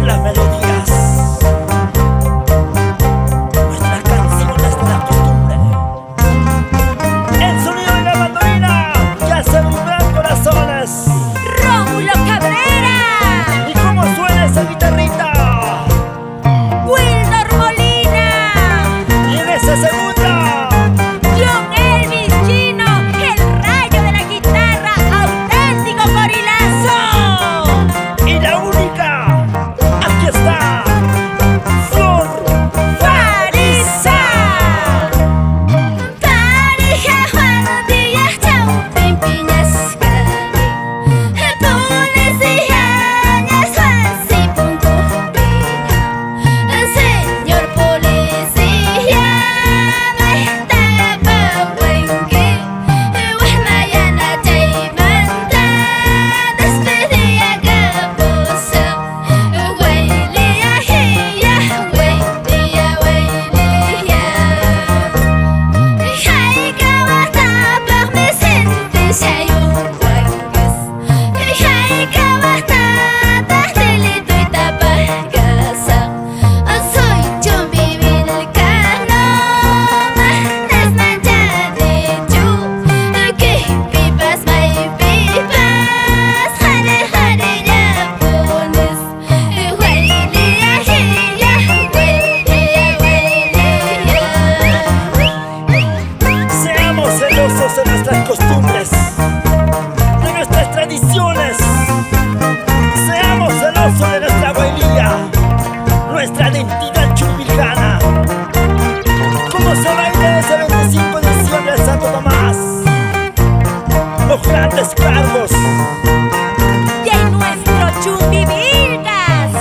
Con las melodías, nuestras canciones de la costumbre. El sonido de la bandolina que hace vibrar corazones. Rómulo Cabrera. ¿Y cómo suena esa guitarrita? Wildor Molina. Y en esa segunda, John Elvis Chino, el rayo de la guitarra, auténtico gorilazo. Y la única, aquí está, Flor Farisa. Señor policía, Seamos celosos de nuestras costumbres, de nuestras tradiciones. Seamos celosos de nuestra huaylía, nuestra identidad chumbivilcana. ¿Cómo se baila ese 25 de diciembre de Santo Tomás? Los grandes cargos. Y en nuestro Chumbivilcas,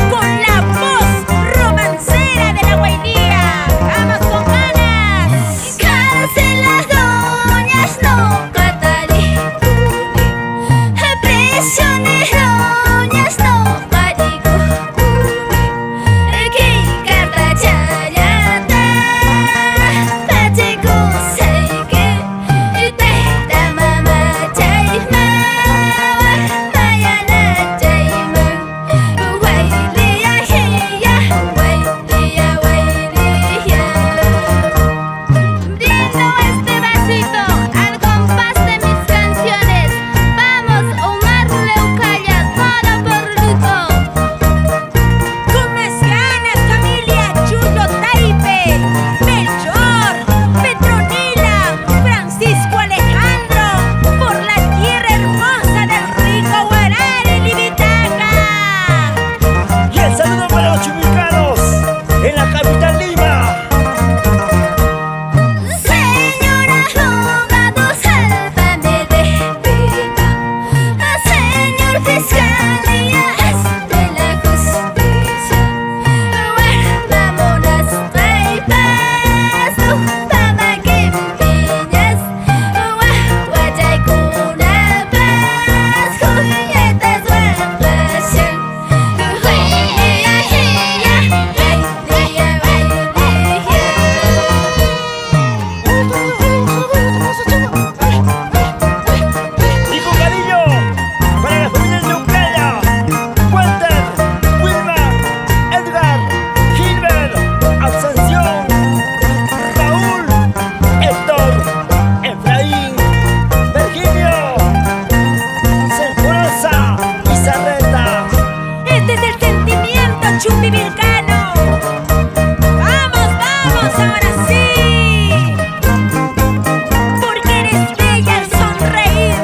con la voz romancera de la huaylía. ¡Vamos con ganas! Cárcel doñas no catalicuni, prisioneroñas no paricuni, que carta chayata, pacheco seike, teta mama chayma, mayana chayma, huaylia hiya, huaylia huaylia. Brindo este vasito al compás de mis canciones. Vamos, Omar Leucaya, todo por Luto. Con más ganas, familia Chuyo Taipe, Melchor, Petronila, Francisco Alejandro, por la tierra hermosa del rico Guarari Livitaca. Y el saludo para los chumbivilcanos en la capital Lima. Señor abogado, sálvame de pena. Señor fiscalía, hazme la justicia. Guardamonas traipas, upama quimpiñas, guaguachaycunapas, juguetes guapashan. Huaylia, hiya, huaylia, huaylia. Y con cariño para la familia de Ucrania, Walter, Wilma, Edgar, Gilbert, Ascensión, Raúl, Héctor, Efraín, Virginio, Sinforosa y Sarreta. Este es el sentimiento chumbivilcano. ¡Vamos, vamos, ahora sí! Porque eres bella al sonreír.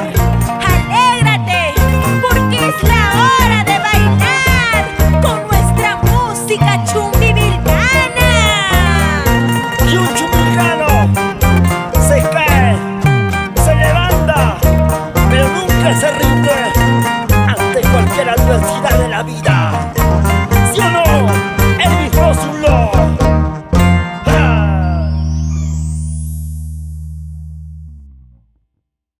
¡Alégrate! Porque es la hora de bailar con nuestra música chumbivilcana. Y un chumbivilcano se cae, se levanta, pero nunca se rinde ante cualquier adversidad de la vida.